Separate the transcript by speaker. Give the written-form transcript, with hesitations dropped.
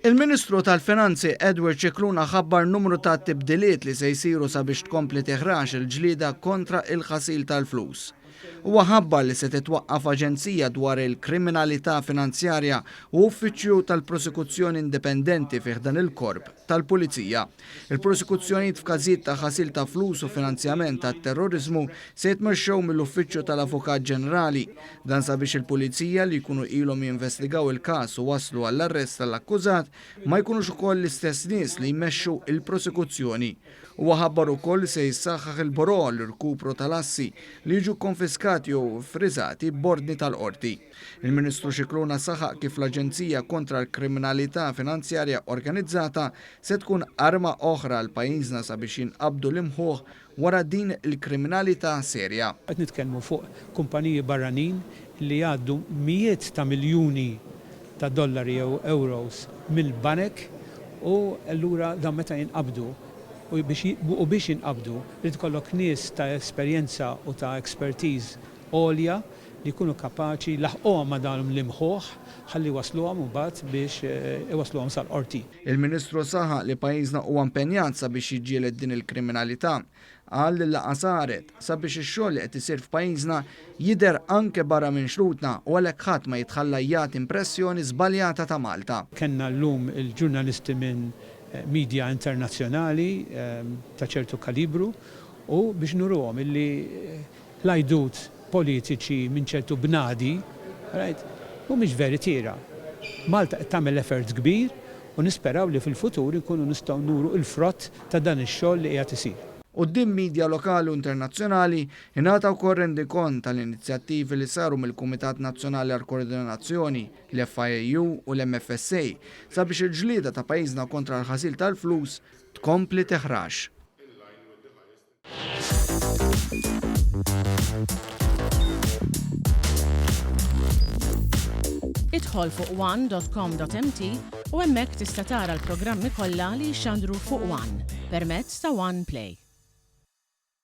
Speaker 1: Il-Ministru tal-Finanzi Edward Scicluna ħabbar numru ta' tibdiliet li se jsiru sabiex tkompli tiħrax il-ġlieda kontra il-ħasil tal-flus. Huwa ħabbar li se titwaqqaf aġenzija dwar il-kriminalità finanzjarja u uffiċċju tal-prosekuzzjoni indipendenti fi ħdan il-Korp tal-Pulizija. Il-prosekuzzjonijiet f'każijiet ta' ħasil ta' flus u finanzjament tat-terroriżmu se jitmexxew mill-Uffiċċju tal-Avukat Ġenerali. Dan sabiex il-Pulizija li jkunu ilhom jinvestigaw il-każ u waslu għall-arrest tal-akkużat ma jkunux ukoll l-istess nies li jmexxu l-prosekuzzjoni. Huwa ħabbar ukoll li se jissaħħaħ il-Bureau għall-Irkupru tal-Assi li jiġu kkonfiskati jew iffriżati b'ordni tal-Qorti. Il-Ministru Scicluna saħaq kif l-Aġenzija kontra l-Kriminalità Finanzjarja Organizzata se tkun arma oħra għal pajjiżna sabiex jinqabdu l-imħuħ wara din il-kriminalità serja.
Speaker 2: Qed nitkellmu fuq kumpaniji barranin li jgħaddu mijiet ta' miljuni ta' dollari jew euros mill-banek u allura dawn meta jinqabdu u biex u biex jinqabdu jrid ikollok nies ta' esperjenza u ta' expertise għolja li jkunu kapaċi jlaħħquhom ma' dawn l-imħuħ ħalli jwassluhom imbagħad biex iwassluhom sal-Qorti.
Speaker 1: Il-Ministru saħaq li pajjiżna huwa impenjat sabiex jiġġieled din il-kriminalità. Qal li l-laqgħa saret sabiex ix-xogħol li qed isir f'pajjiżna jidher anke barra minn xtutna u għalhekk ħadd ma jitħalla jagħti impressjoni żbaljata ta' Malta.
Speaker 2: Kellna llum il-ġurnalisti minn media internazzjonali ta' ċertu kalibru u biex nuruhom illi l-għajdut politiċi minn ċertu bnadi, right, mhumiex veritiera. Malta qed tagħmel effort kbir u nisperaw li fil-futur inkunu nistgħu nuru l-frott ta' dan ix-xogħol li qiegħed isir.
Speaker 1: Quddiem media lokali u internazzjonali, ingħata wkoll rendikont tal-inizjattivi li saru mill-Kumitat Nazzjonali għall-Koordinazzjoni, l-FIAU u l-MFSA sabiex il-ġlieda ta' pajjiżna kontra l-ħasil tal-flus tkompli tiħrax.
Speaker 3: Idħol fuq one.com.mt u hemmhekk tista' tara l-programmi kollha li jixxandru fuq One permezz ta' One Play.